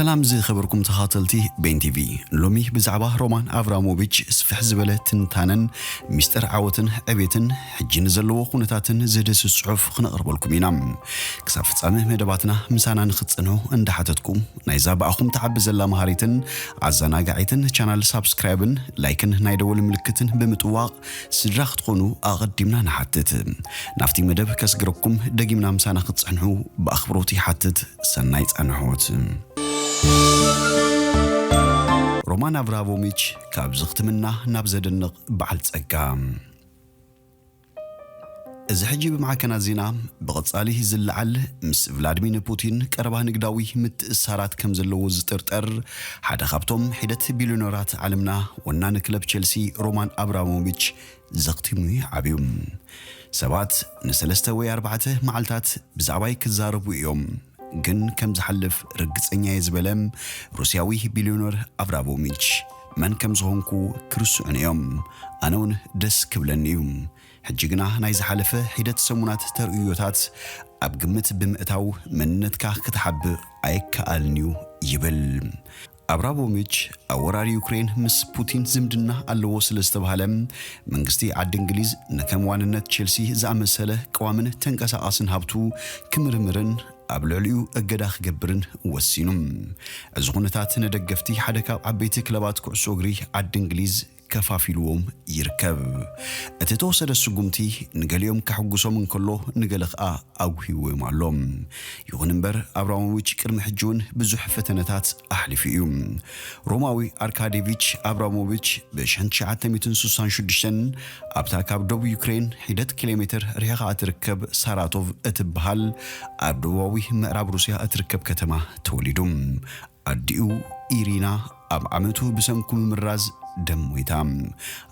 ሰላም ዝኸበርኩም ተኻተልቲ ቤን ቲቪ፣ ሎሚ ብዛዕባ ሮማን ኣብራሞቪች ስፍሕ ዝበለ ትንታነን ሚስጥር ዓወትን ዕቤትን ሕጂ ንዘለዎ ኩነታትን ዝድህስስ ጽሑፍ ክነቕርበልኩም ኢና። ክሳብ ፍጻመ መደባትና ምሳና ንኽትጸንሑ እንዳሓተትኩ፣ ናይዛ ብኣኹም ትዓቢ ዘላ መሃሪትን ኣዘናጋዒትን ቻናል ሳብስክራይብን ላይክን ናይ ደወል ምልክትን ብምጥዋቕ ስድራ ክትኾኑ ኣቐዲምና ንሓትት። ናብቲ መደብ ከስግረኩም ደጊምና ምሳና ክትጸንሑ ብኣኽብሮት ይሓትት። ሰናይ ጻንሖት። ሮማን ኣብራሞቪች ካብ ዝኽትምና ናብ ዘደንቕ በዓል ጸጋ። እዚ ሕጂ ብማዕከናት ዜና ብቐጻሊ ዝለዓል፣ ምስ ቭላድሚር ፑቲን ቀረባ ንግዳዊ ምትእሳራት ከም ዘለዎ ዝጥርጠር ሓደ ካብቶም ሒደት ቢልዮነራት ዓለምና፣ ወናኒ ክለብ ቸልሲ ሮማን ኣብራሞቪች ዘኽቲሙ እዩ ዓብዩ። ሰባት ንሰለስተ ወይ ኣርባዕተ መዓልታት ብዛዕባይ ክዛረቡ እዮም፣ ግን ከም ዝሓልፍ ርግጸኛ እየ ዝበለ ሩስያዊ ቢልዮነር ኣብራሞቪች፣ መን ከም ዝኾንኩ ክርስዑኒ እዮም። ኣነ እውን ደስ ክብለኒ እዩ። ሕጂ ግና ናይ ዝሓለፈ ሒደት ሰሙናት ተርእዮታት ኣብ ግምት ብምእታው መንነትካ ክትሓብእ ኣይከኣልን እዩ ይብል። ኣብራሞቪች ኣብ ወራር ዩክሬን ምስ ፑቲን ዝምድና ኣለዎ ስለ ዝተባህለ፣ መንግስቲ ዓዲ እንግሊዝ ንከም ዋንነት ቸልሲ ዝኣመሰለ ቀዋምን ተንቀሳቓስን ሃብቱ ክምርምርን ኣብ ልዕሊኡ እገዳ ክገብርን ወሲኑ። እዚ ኩነታት ንደገፍቲ ሓደ ካብ ዓበይቲ ክለባት ኩዕሶ እግሪ ዓዲ እንግሊዝ ከፋፊልዎም ይርከብ። እቲ ተወሰደ ስጉምቲ ንገሊኦም ከሕጉሶም እንከሎ፣ ንገለ ከኣ ኣጉሂዎም ኣሎ። ይኹን እምበር ኣብራሞቪች ቅድሚ ሕጂ እውን ብዙሕ ፈተነታት ኣሕሊፉ እዩ። ሮማዊ ኣርካዴቪች ኣብራሞቪች ብ1966 ኣብታ ካብ ደቡብ ዩክሬን ሒደት ኪሎ ሜትር ርሒቓ እትርከብ ሳራቶቭ እትበሃል ኣብ ደቡባዊ ምዕራብ ሩስያ እትርከብ ከተማ ተወሊዱ። ኣዲኡ ኢሪና ኣብ ዓመቱ ብሰንኩ ምምራዝ ደም ሞይታ።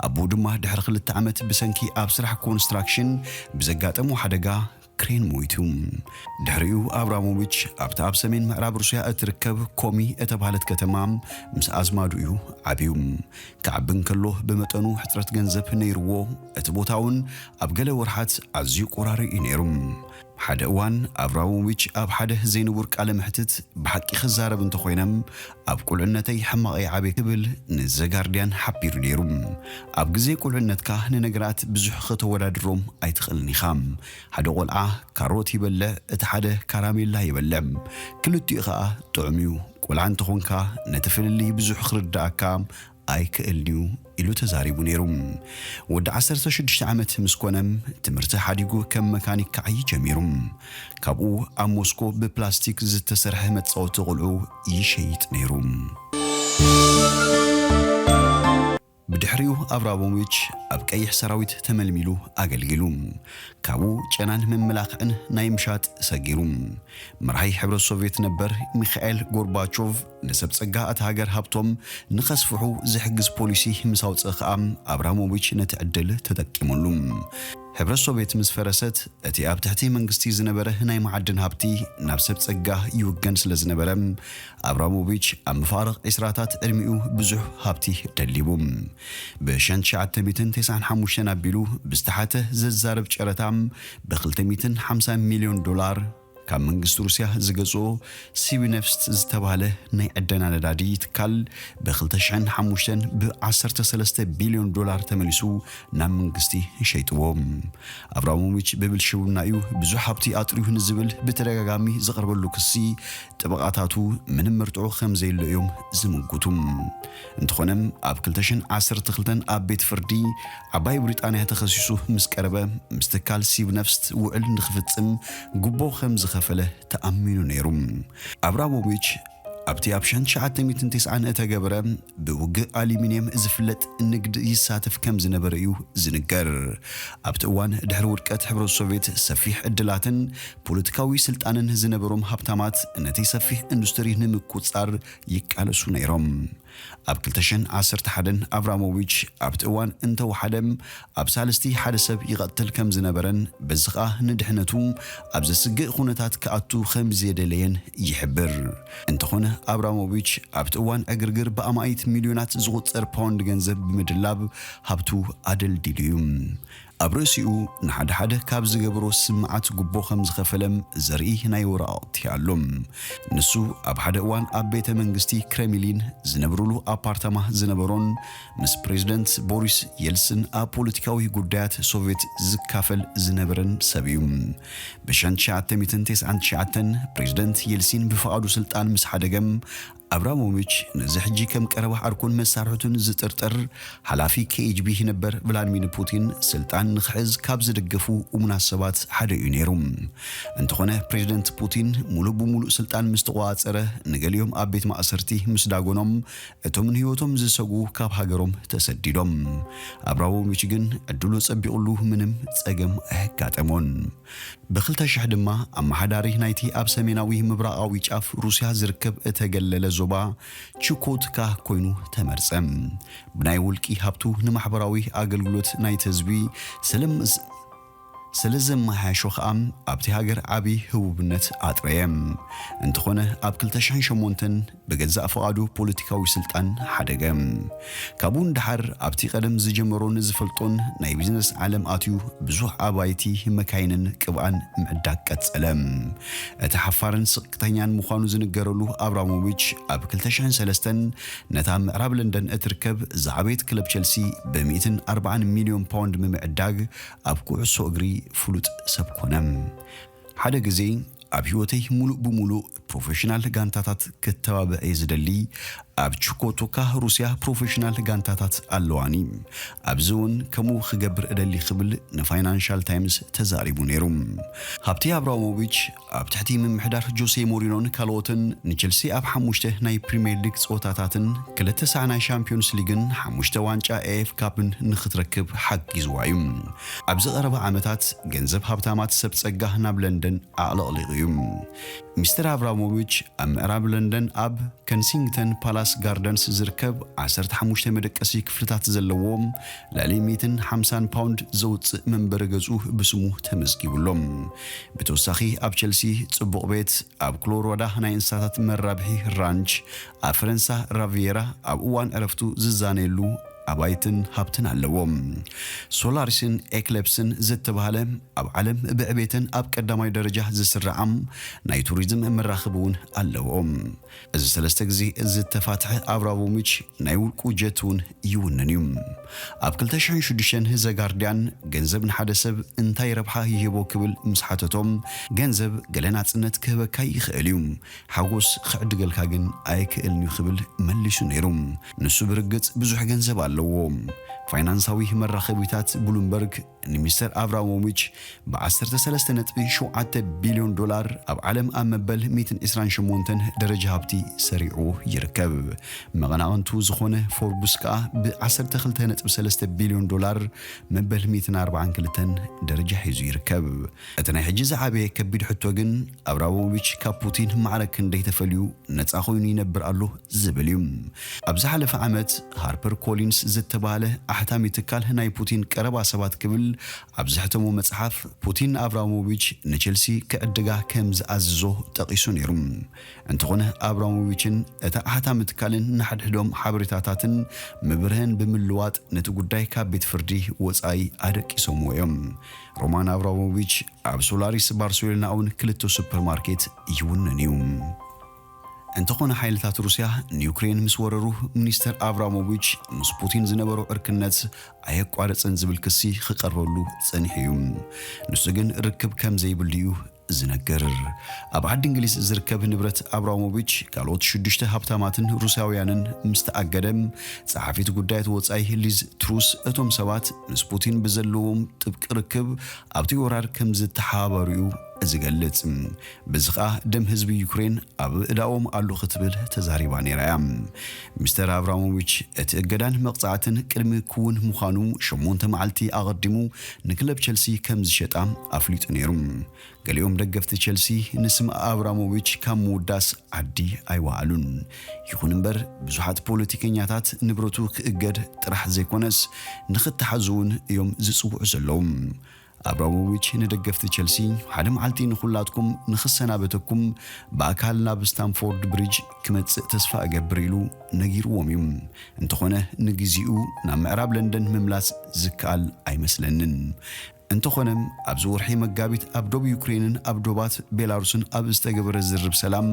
ኣቦኡ ድማ ድሕሪ ክልተ ዓመት ብሰንኪ ኣብ ስራሕ ኮንስትራክሽን ብዘጋጠሞ ሓደጋ ክሬን ሞይቱ። ድሕሪኡ ኣብራሞቪች ኣብታ ኣብ ሰሜን ምዕራብ ሩስያ እትርከብ ኮሚ እተባህለት ከተማ ምስ ኣዝማዱ እዩ ዓብዩ። ክዓቢ እንከሎ ብመጠኑ ሕጽረት ገንዘብ ነይርዎ፣ እቲ ቦታ እውን ኣብ ገለ ወርሓት ኣዝዩ ቆራሪ እዩ ነይሩ። ሓደ እዋን ኣብራሞቪች ኣብ ሓደ ዘይንቡር ቃለ መሕትት፣ ብሓቂ ክዛረብ እንተኾይነ ኣብ ቁልዕነተይ ሕማቕ እየ ዓብየ ክብል ንዘጋርድያን ሓቢሩ ነይሩ። ኣብ ግዜ ቁልዕነትካ ንነገራት ብዙሕ ከተወዳድሮም ኣይትኽእልን ኢኻ። ሓደ ቆልዓ ካሮት ይበልዕ፣ እቲ ሓደ ካራሜላ ይበልዕ። ክልቲኡ ኸኣ ጥዑም እዩ። ቆልዓ እንተኾንካ ነቲ ፍልልይ ብዙሕ ክርድኣካ ኣይክእልን እዩ ኢሉ ተዛሪቡ ነይሩ። ወዲ ዓሰርተ ሽዱሽተ ዓመት ምስ ኮነ ትምህርቲ ሓዲጉ ከም መካኒክ ክዓዪ ጀሚሩ። ካብኡ ኣብ ሞስኮ ብፕላስቲክ ዝተሰርሐ መጻወቲ ቆልዑ ይሸይጥ ነይሩ። ብድሕሪኡ ኣብራሞቪች ኣብ ቀይሕ ሰራዊት ተመልሚሉ ኣገልጊሉ። ካብኡ ጨናን መመላኽዕን ናይ ምሻጥ ሰጊሩ። መራሒ ሕብረት ሶቭየት ነበር ሚኻኤል ጎርባቾቭ ንሰብ ጸጋ እታ ሃገር ሃብቶም ንኸስፍሑ ዝሕግዝ ፖሊሲ ምስ ኣውጽአ ከኣ ኣብራሞቪች ነቲ ዕድል ተጠቂሙሉ። ሕብረት ሶቭየት ምስ ፈረሰት እቲ ኣብ ትሕቲ መንግስቲ ዝነበረ ናይ መዓድን ሃብቲ ናብ ሰብ ጸጋ ይውገን ስለ ዝነበረ ኣብራሞቪች ኣብ መፋርቕ ዒስራታት ዕድሚኡ ብዙሕ ሃብቲ ደሊቡ። ብ1995 ኣቢሉ ብዝተሓተ ዘዛርብ ጨረታ ብ250 ሚልዮን ዶላር ካብ መንግስቲ ሩስያ ዝገዝኦ ሲቢነፍስት ዝተባህለ ናይ ዕደና ነዳዲ ትካል ብ2005 ብ13 ቢልዮን ዶላር ተመሊሱ ናብ መንግስቲ ሸይጥዎ። ኣብራሞቪች ብብልሽውና እዩ ብዙሕ ሃብቲ ኣጥርዩ ንዝብል ብተደጋጋሚ ዝቐርበሉ ክሲ ጠበቓታቱ ምንም መርትዖ ከም ዘየሎ እዮም ዝምጉቱ። እንተኾነ ኣብ 2012 ኣብ ቤት ፍርዲ ዓባይ ብሪጣንያ ተኸሲሱ ምስ ቀረበ ምስ ትካል ሲብነፍስት ውዕል ንኽፍጽም ጉቦ ከም ዝኸፈለ ተኣሚኑ ነይሩ። ኣብራሞቪች ኣብቲ ኣብ 1990 እተገብረ ብውግእ ኣሉሚንየም ዝፍለጥ ንግድ ይሳተፍ ከም ዝነበረ እዩ ዝንገር። ኣብቲ እዋን ድሕሪ ውድቀት ሕብረት ሶቭየት ሰፊሕ ዕድላትን ፖለቲካዊ ስልጣንን ዝነበሮም ሃብታማት ነቲ ሰፊሕ ኢንዱስትሪ ንምቁጻር ይቃለሱ ነይሮም። ኣብ 2011 ኣብራሞቪች ኣብቲ እዋን እንተወሓደ ኣብ ሳልስቲ ሓደ ሰብ ይቐትል ከም ዝነበረን በዚ ኸኣ ንድሕነቱ ኣብ ዘስግእ ኩነታት ክኣቱ ከም ዘየደለየን ይሕብር። እንተኾነ ኣብራሞቪች ኣብቲ እዋን ዕግርግር ብኣማኢት ሚልዮናት ዝቑጸር ፓውንድ ገንዘብ ብምድላብ ሃብቱ ኣደልዲሉ እዩ። ኣብ ርእሲኡ ንሓደ ሓደ ካብ ዝገበሮ ስምዓት ጉቦ ከም ዝኸፈለም ዘርኢ ናይ ወረቓቕቲ ኣሎ። ንሱ ኣብ ሓደ እዋን ኣብ ቤተ መንግስቲ ክሬምሊን ዝነብሩሉ ኣፓርታማ ዝነበሮን ምስ ፕሬዝደንት ቦሪስ የልስን ኣብ ፖለቲካዊ ጉዳያት ሶቪየት ዝካፈል ዝነበረን ሰብ እዩ። ብ1999 ፕሬዝደንት የልሲን ብፍቓዱ ስልጣን ምስ ሓደገም፣ ኣብራሞቪች ነዚ ሕጂ ከም ቀረባ ዓርኩን መሳርሕቱን ዝጥርጥር ሓላፊ ኬ ጂ ቢ ነበር ቭላድሚር ፑቲን ስልጣን ንክሕዝ ካብ ዝደገፉ እሙናት ሰባት ሓደ እዩ ነይሩ። እንተኾነ ፕሬዝደንት ፑቲን ሙሉእ ብሙሉእ ስልጣን ምስ ተቖጻጸረ፣ ንገሊኦም ኣብ ቤት ማእሰርቲ ምስ ዳጎኖም፣ እቶም ንህይወቶም ዝሰጉ ካብ ሃገሮም ተሰዲዶም። ኣብራሞቪች ግን ዕድሉ ጸቢቑሉ ምንም ጸገም ኣየጋጠሞን። ብ2000 ድማ ኣመሓዳሪ ናይቲ ኣብ ሰሜናዊ ምብራቓዊ ጫፍ ሩስያ ዝርከብ እተገለለ ዞባ ቹኮትካ ኮይኑ ተመርጸ። ብናይ ውልቂ ሃብቱ ንማሕበራዊ ኣገልግሎት ናይቲ ህዝቢ ስለ ምስ-፣ ስለ ዘመሓየሾ ኸኣ ኣብቲ ሃገር ዓቢ ህቡብነት ኣጥረየ። እንተኾነ ኣብ 2008 ብገዛእ ፍቓዱ ፖለቲካዊ ስልጣን ሓደገ። ካብኡ ንደሓር ኣብቲ ቀደም ዝጀመሮን ዝፈልጦን ናይ ቢዝነስ ዓለም ኣትዩ ብዙሕ ኣባይቲ፣ መካይንን ቅብኣን ምዕዳግ ቀጸለ። እቲ ሓፋርን ስቅተኛን ምዃኑ ዝንገረሉ ኣብራሞቪች ኣብ 2003 ነታ ምዕራብ ለንደን እትርከብ ዝዓበየት ክለብ ቸልሲ ብ140 ሚልዮን ፓውንድ ብምዕዳግ ኣብ ኩዕሶ እግሪ ፍሉጥ ሰብ ኮነ። ሓደ ግዜ ኣብ ህይወተይ ሙሉእ ብሙሉእ ፕሮፌሽናል ጋንታታት ክተባብዕ እየ ዝደሊ። ኣብ ቹኮቶካ ሩስያ ፕሮፌሽናል ጋንታታት ኣለዋኒ። ኣብዚ እውን ከምኡ ክገብር እደሊ ክብል ንፋይናንሻል ታይምስ ተዛሪቡ ነይሩ። ሃብቲ ኣብራሞቪች ኣብ ትሕቲ ምምሕዳር ጆሴ ሞሪኖን ካልኦትን ንቸልሲ ኣብ ሓሙሽተ ናይ ፕሪምየር ሊግ ጸወታታትን ክልተ ሳዕ ናይ ሻምፒዮንስ ሊግን ሓሙሽተ ዋንጫ ኤ ኤፍ ካፕን ንክትረክብ ሓጊዝዋ እዩ። ኣብዚ ቀረባ ዓመታት ገንዘብ ሃብታማት ሰብ ጸጋ ናብ ለንደን ኣዕለቕሊቑ እዩ። ሚስተር ኣብራሞቪች ኣብ ምዕራብ ለንደን ኣብ ከንሲንግተን ፓላስ ጋርደንስ ዝርከብ 15 መደቀሲ ክፍልታት ዘለዎ ልዕሊ 150 ፓውንድ ዘውጽእ መንበሪ ገዝኡ ብስሙ ተመዝጊቡሎም። ብተወሳኺ ኣብ ቸልሲ ጽቡቕ ቤት፣ ኣብ ኮሎራዶ ናይ እንስሳታት መራብሒ ራንች፣ ኣብ ፈረንሳ ራቪየራ ኣብ እዋን ዕረፍቱ ዝዛነየሉ ኣባይትን ሃብትን ኣለዎ። ሶላሪስን ኤክለፕስን ዝተባህለ ኣብ ዓለም ብዕቤተን ኣብ ቀዳማይ ደረጃ ዝስራዓ ናይ ቱሪዝም መራኽብ እውን ኣለዎ። እዚ ሰለስተ ግዜ ዝተፋትሐ ኣብራሞቪች ናይ ውልቁ ጀት እውን ይውንን እዩ። ኣብ 2006 ዘ ጋርዲያን ገንዘብ ንሓደ ሰብ እንታይ ረብሓ ይህቦ ክብል ምስ ሓተቶም፣ ገንዘብ ገለ ናጽነት ክህበካ ይኽእል እዩ፣ ሓጎስ ክዕድገልካ ግን ኣይክእልን እዩ ክብል መሊሱ ነይሩ። ንሱ ብርግጽ ብዙሕ ገንዘብ ኣለዎ። ፋይናንሳዊ መራኸቢታት ብሉምበርግ ንሚስተር ኣብራሞቪች ብ13.7 ቢልዮን ዶላር ኣብ ዓለም ኣብ መበል 128 ደረጃ ሃብቲ ሰሪዑ ይርከብ። መቐናቕንቱ ዝኾነ ፎርብስ ከኣ ብ12.3 ቢልዮን ዶላር መበል 142 ደረጃ ሒዙ ይርከብ። እቲ ናይ ሕጂ ዝዓበየ ከቢድ ሕቶ ግን፣ ኣብራሞቪች ካብ ፑቲን ማዕረ ክንደይ ተፈልዩ ነጻ ኮይኑ ይነብር ኣሎ ዝብል እዩ። ኣብ ዝሓለፈ ዓመት ሃርፐር ኮሊንስ ዝተባህለ ኣሕታሚ ትካል ናይ ፑቲን ቀረባ ሰባት ክብል ኣብ ዘሕተሞ መጽሓፍ፣ ፑቲን ንኣብራሞቪች ንቸልሲ ክዕድጋ ከም ዝኣዝዞ ጠቒሱ ነይሩ። እንተኾነ ኣብራሞቪችን እታ ኣሕታሚ ትካልን ንሓድሕዶም ሓበሬታታትን መብርህን ብምልዋጥ ነቲ ጉዳይ ካብ ቤት ፍርዲ ወጻኢ ኣደቂሶምዎ እዮም። ሮማን ኣብራሞቪች ኣብ ሶላሪስ ባርሴሎና እውን ክልተ ሱፐርማርኬት ይውንን እዩ። እንተኾነ ሓይልታት ሩስያ ንዩክሬን ምስ ወረሩ፣ ሚኒስተር ኣብራሞቪች ምስ ፑቲን ዝነበሮ ዕርክነት ኣየቋረጸን ዝብል ክሲ ክቐርበሉ ጸኒሑ እዩ። ንሱ ግን ርክብ ከም ዘይብሉ እዩ ዝነግር። ኣብ ዓዲ እንግሊዝ ዝርከብ ንብረት ኣብራሞቪች ካልኦት ሽዱሽተ ሃብታማትን ሩስያውያንን ምስ ተኣገደ፣ ጸሓፊት ጉዳያት ወጻኢ ሊዝ ትሩስ እቶም ሰባት ምስ ፑቲን ብዘለዎም ጥብቂ ርክብ ኣብቲ ወራር ከም ዝተሓባበሩ እዩ ዝገልጽ። በዚ ኸኣ ደም ህዝቢ ዩክሬን ኣብ እዳኦም ኣሎ ክትብል ተዛሪባ ነይራ እያ። ሚስተር ኣብራሞቪች እቲ እገዳን መቕጻዕትን ቅድሚ ክውን ምዃኑ ሸሞንተ መዓልቲ ኣቐዲሙ ንክለብ ቸልሲ ከም ዝሸጣ ኣፍሊጡ ነይሩ። ገሊኦም ደገፍቲ ቸልሲ ንስም ኣብራሞቪች ካብ ምውዳስ ዓዲ ኣይወዓሉን። ይኹን እምበር ብዙሓት ፖለቲከኛታት ንብረቱ ክእገድ ጥራሕ ዘይኮነስ ንክተሓዝ እውን እዮም ዝጽውዑ ዘለዉ። ኣብራሞቪች ንደገፍቲ ቸልሲ፣ ሓደ መዓልቲ ንኹላትኩም ንኽሰናበተኩም ብኣካል ናብ ስታምፎርድ ብሪጅ ክመጽእ ተስፋ እገብር ኢሉ ነጊርዎም እዩ። እንተኾነ ንግዚኡ ናብ ምዕራብ ለንደን ምምላስ ዝከኣል ኣይመስለንን። እንተኾነ ኣብዚ ወርሒ መጋቢት ኣብ ዶብ ዩክሬንን ኣብ ዶባት ቤላሩስን ኣብ ዝተገበረ ዝርርብ ሰላም፣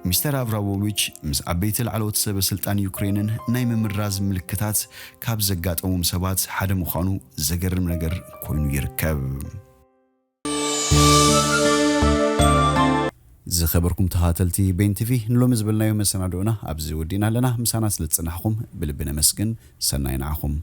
ሚስተር ኣብራሞቪች ምስ ዓበይቲ ላዕለዎት ሰበ ስልጣን ዩክሬንን ናይ ምምራዝ ምልክታት ካብ ዘጋጠሞም ሰባት ሓደ ምዃኑ ዘገርም ነገር ኮይኑ ይርከብ። ዝኸበርኩም ተኸታተልቲ ቤን ቲቪ፣ ንሎሚ ዝበልናዮ መሰናድኦና ኣብዚ ወዲእና ኣለና። ምሳና ስለ ዝጸናሕኩም ብልቢ ነመስግን። ሰናይ ንዓኹም።